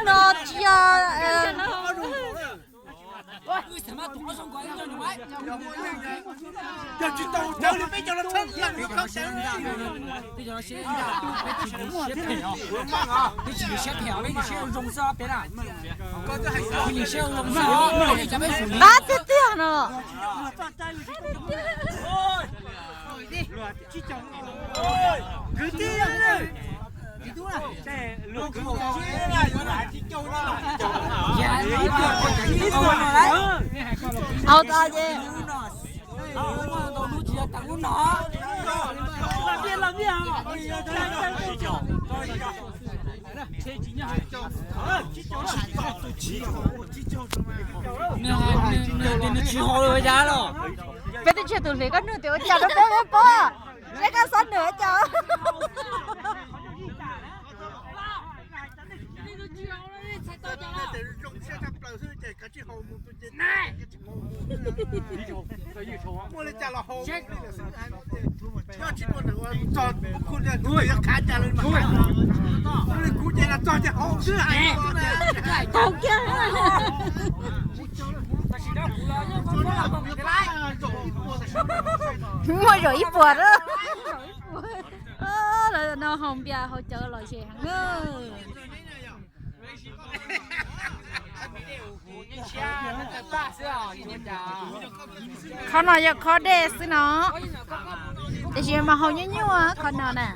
No tsis yog. Qab tiag tiag no. Au tas ces. Nws tsis haus li ua cas los? Peb twb tsis yog tus hliv koj nug tias ua cas rau peb peb paub, seb koj xob nws ua cas. Tau kiag. Muaj zaum ib puas. Lawv no haus npias haus cawv los ze heev na. Qhov no yog qhov dej xwb no, tiam sis mas haus nyuaj nyuaj qhov no na.